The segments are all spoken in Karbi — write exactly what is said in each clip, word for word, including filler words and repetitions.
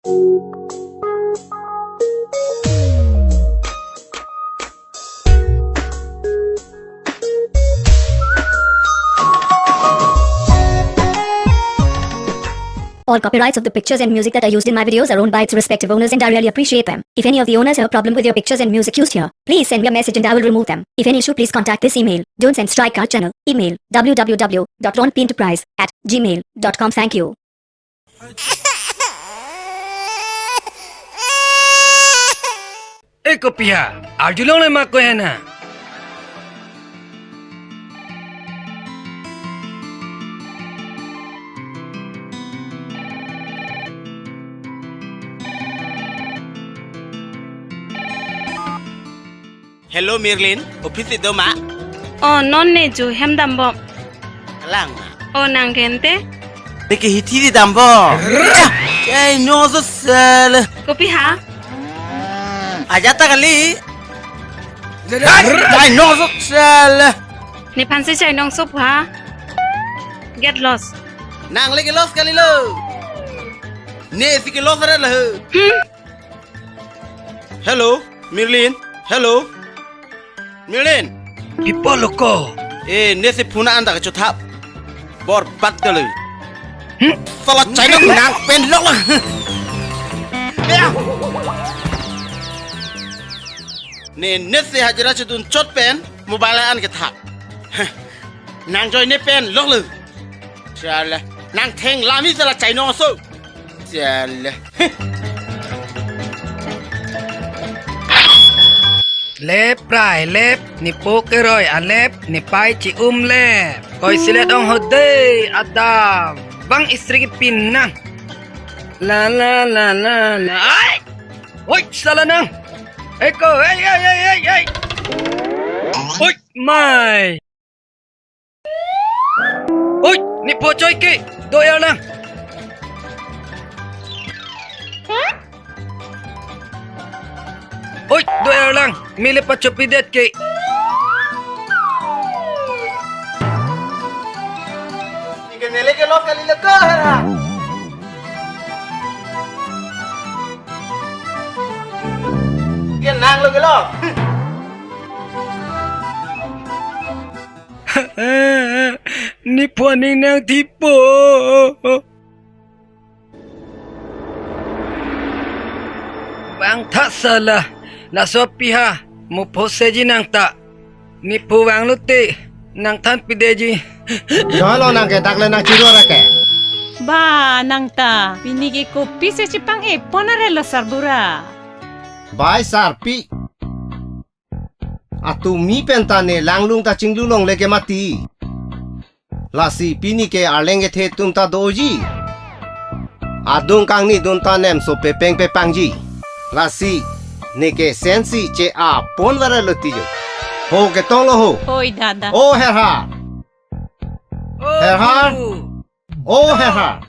All copyrights of the pictures and music that are used in my videos are owned by its respective owners, and I really appreciate them. If any of the owners have a problem with your pictures and music used here, please send me a message and I will remove them. If any issue, please contact this email, Jones and Strike Art Channel. Email: w w w dot ronpenterprise at gmail dot com. Thank you. Eh, kopi ha? Arjulong le ma ko hena. Hello, Mirlin. Office si do ma? Oh, non ne ju hem dambom. Lang ma? Oh, nang ke ante? Neke hithi di dambom. Chai no so sel. Kopi ha? Ajat ta kali. Chai no so sel. Nephan si chai nong sup ha? Get lost. Nang le ke lost kali lo. Ne si ke lost re lo. Hmm. Hello, Mirlin. Hello. Mirlin. Pipo lo ko? Eh, ne si phone an ta kachothap. Borbat kali. Hmm? Sala China nang pen lok lo. Ya. Ne, ne si hajira chedun chot pen mobile an kethap. Heh. Nang join ne pen lok lo. Sala. Nang theng lami sala China so. Sala. Lep prai lep, nepo keroi alep, nepei chi-um lep. Koi silet ong ho de, ada bang istri kepin nang. La la la la la. Ai! Oi, sala nang. Eko, ei, ei, ei, ei, ei. Oi, mai. Oi, nepo choi ke, do er lang. Oi, do er lang, mele pachopi det ke. Neke nele ke lost kali le ko hera. Ke nang lo ke lost. Nepo aning nang thipo. Bang tha sala, laso pi ha, mo pho seji nang ta. Nepo vanglo te, nang than pidetji. Jolo nang ke dak le nang chiro ra ke. Ba nang ta, pini ke kopi si chepang-e pon arelo sarbura. Bai sarpi. Atumi pen ta ne langlung ta chinglu longle ke mati. Lasi pini ke arleng kethe atum ta doji. Adung kangni dun ta nemso pepeng pepangji. Lasi neke sensi che-a pon vare lo ti jo. Ho ketong lo ho. Oi dada. O herha. Oh, Herha. Pu. O herha.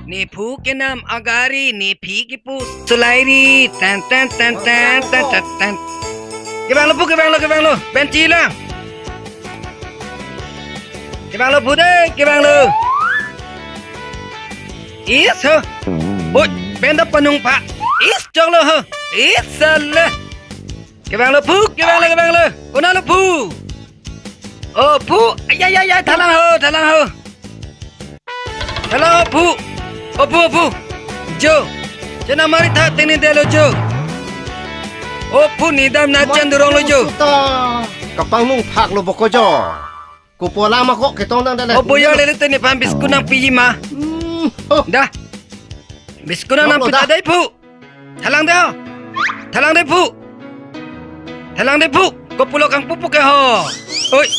Nephu kenam agari, nephi kipu solai ri. Tan, tan, tan, tan, tan, tan, tan. Kevang lo pu, kevang lo, kevang lo. Pen chi lang. Kevang lo pu de, kevang lo. Is ho. Oi, pen da panung pa. Is chok lo ho. Is sala. Kevang lo pu, kevang lo, kevang lo. Konat lo pu? O pu, ay, ay, ay, ay, thalang ho, thalang ho. Thalang ho pu. O pu, o pu. Jo. Chena mari tha teni delo jo. O pu, ne dam na chen durong lo jo. Suta. Kapang nung phak lo boko jo. Kopola ma ko ketong dang dale. O boya lele teni pam biskut nangpiji ma. Hmm. Oh. Da. Biskut nang nangpi ta dei pu. Thalang de ho. Thalang de pu. Thalang de pu. Kopulo kangpu pu ke ho. Oi.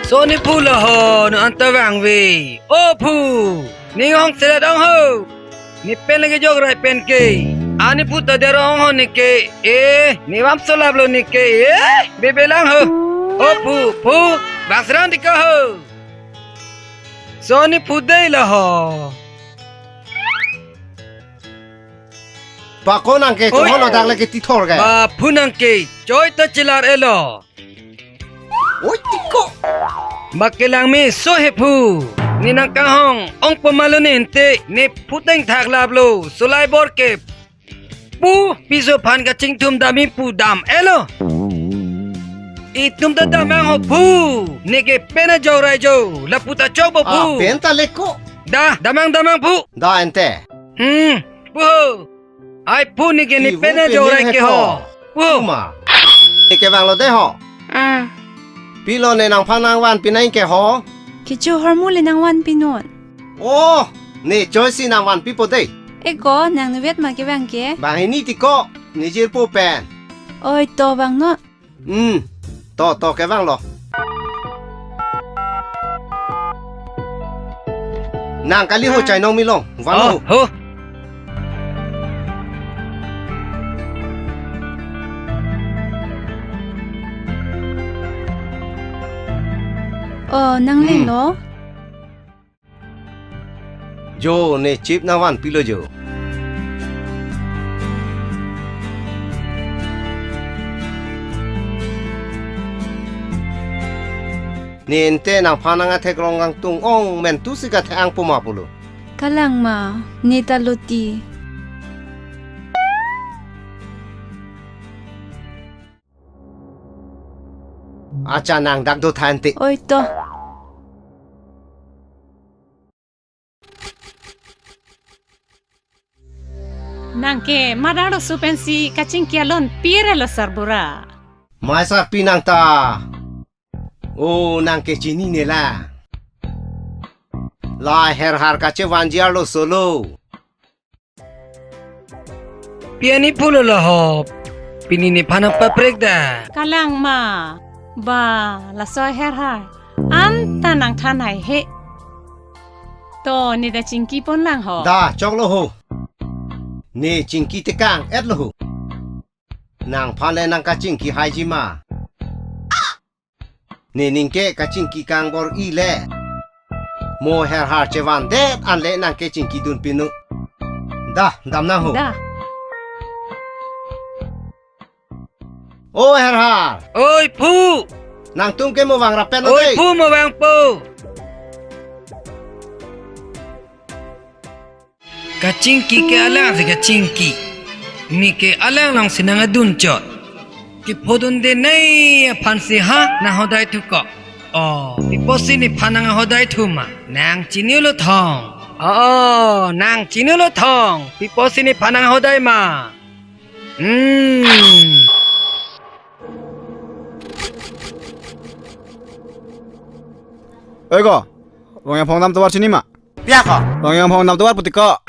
So ne pu lo ho, ne anta vangve. O pu. Ning hong selet ong ho. Ne pen lagi jok rai pen ke. Ani pu ta dero ong ho ne ke. Eh, ne vam solap lo ne ke. Eh, bebe lang ho. O pu, pu. Bang serang di ko ho. So ne pu dei lo ho. Pako nang ke, oi, chong ho lo dak lagi tithor ke. Ba pu nang ke, choi ta chilar elo. Oi, tiko. Bak kelang meso he phu. Ne nangkanghong ongpo ma lo ne ante, ne phu teng thak laplo. Solai bor ke pu, piso aphan kachingthum dam-i pu dam-etlo. Itum ta damnang ho phu. Ne ke pen ajok rai jo. Lapu ta chokpo phu. Ah, pen ta leko. Da, damnang damnang phu. Da ante. Hmm, phu ho. Ai phu, ne ke ne pen ajok rai ke ho. Phu. Phu ma. Ne kevanglo de ho. Ah. Pilo ne nangphan nangvanpi nang ke ho? Kecho ahormu le nangvanpi non. Oh, ne choi si nangvanpipo de. Eko, nang nuvet ma kevang ke? Banghini ti ko, ne jirpo pen. Oi, to vangnon. Hmm, to, to kevanglo. Nang kali ho, chainong milong, vanglo. Oh, ho. Oh, nang Hmm. lelo? Jo, ne chip nangvanpilo jo. Ne ante nangphan nang athek rong kangtung ong men tu si kathek-angpo ma pulo. Kalang ma, ne ta loti. Acha nang dak do tha ante. Oi to. Nang ke madang lo supen si kachingki alon pire lo sarbura. Mai sarpi nang ta. Oh, nang ke chinine la. La Herhar kachevanji arloso lo. Pi ani pulo lo ho. Pini nephan nangpaprek da. Kalang ma. Ba, laso Herhar. Anta nangthan haihe. To, ne ta chingkipon lang ho. Da, choklo ho. Ne chingki tekang-etlo ho. Nangphan le nang kachingki haiji ma. Ne ning ke kachingki kangbor-i le. Mo Herhar chevandet an le nang ke chingkidun pinu. Da, damnang ho. Da. O Herhar. Oi, phu. Nangtum ke mo vang rapet lo. Oi, dei. Phu, mo vangpo. Kachingki ke alang si kachingki. Ne ke alang along si nang adun chot. Kephodunde nei aphan si ha nang hodai thu ko. Oh, pi apotsi nephan nang hodai thu ma. Nang chinilo thong. Oh, oh, nang chinilo thong. Pi apotsi nephan nang hodai ma. Hmm. Oi ko, Rongyang Phong dam tovar chini ma? Pia ko? Rongyang Phong dam tovar puti ko.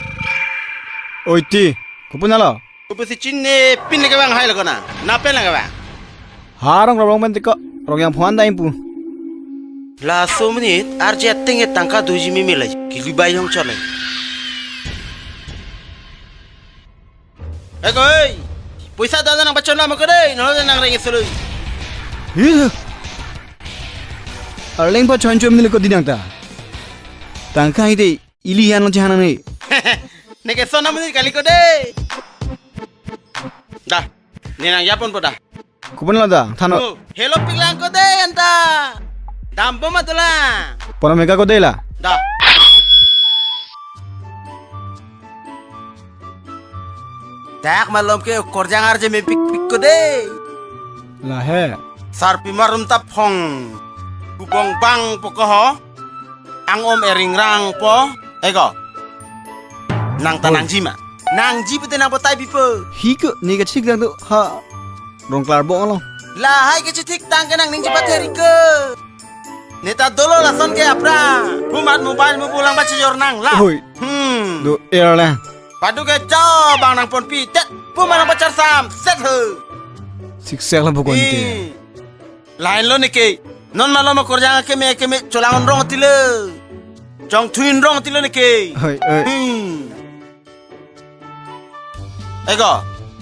Oi ti, kopi nalo? Kopi si chinine, pin le kevang hai lo kona. Na pen le kevang. Ha rong rong pen ti ko, Rongyang Phong an dai pu. Laso amonit, arje ateng e tangka doji meme le, kilibai hong chole. Eko, ei! Poisa dada nangpachonlo ma ko dei, nolo nang reng solo. Ih. Arleng pachon chom nilo ko dinang ta. Tangka hide, ili yan lo chahan ne. Ne ke sona muni kali ko dei. Da, ne nang yapon po da. Kopi nalo da, thano. Oh, helo piklang ko dei anta. Dampo ma dolang. Pona mega ko dei la. Da. Dak malom ke korjang arje mepikpik ko dei. Lahe. Sarpi marum ta phong. Kubong bang po ko ho. Ang om eringrang po. Eko. Nang ta Oi. Nangji ma. Nangji pute nang potai bipo. Hi ko, ne kachik dang do. Ha. Rong klar bong lo. Lahai kachithik tang ke nang ningji patheri ko. Ne ta dolo lason ke apra. Pumat mobile mo pulang ba chijor nang la. Oi. Hmm. Do er le. Padu ke jo bang nangponpi. Tet. Pumat nang pacharsam. Set ho. Siksek la bukan ke. Hmm. Lain lo ne ke. Non malom korjang keme keme cholang rong tilo. Chongthuin rong tilo ne ke. Oi, oi. Hmm. Eko.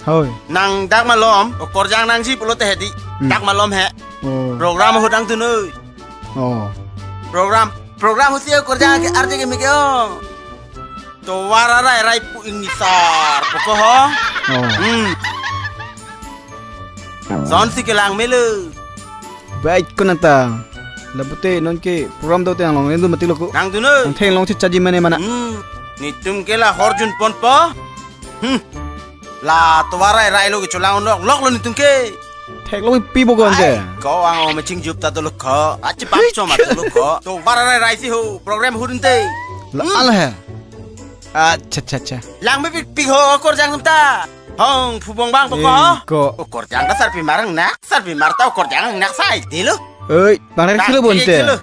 Hoi. Nang dak malom, o korjang nangji pulote hedi. Hmm. Dak malom he. Oh. Program ahut nangdun noi. Oh. Program, program ahut si o korjang ke arje keme ke o. Tovar arai rai pu ingni sar. Poko ho. Oh. Hmm. Son si kelang melo. Baik ko nata. Lapu te non ke program do te nang longledun mati lo ko. Nangdun o. Nang theklong si chaji mane mana. Hmm. Netum ke la horjun ponpo. Hmm. La tovar rai rai lo ke cholang lok lok lo netum ke. Theklong pipo ko ante. Ai, ko ang o maching jup ta dolo ko. Achi bak choma dolo ko. Tovar rai rai si ho program hudun te. La Hmm. Ala he. Acha acha acha. Lang me pik pik ho korjang atum ta. Hong phubong bang po ko. Eh, ko. O korjang ta sarpi mar angnak, sarpi mar ta o korjang angnak sai dilo. Oi, bang rek Bang silo bonte. Silo.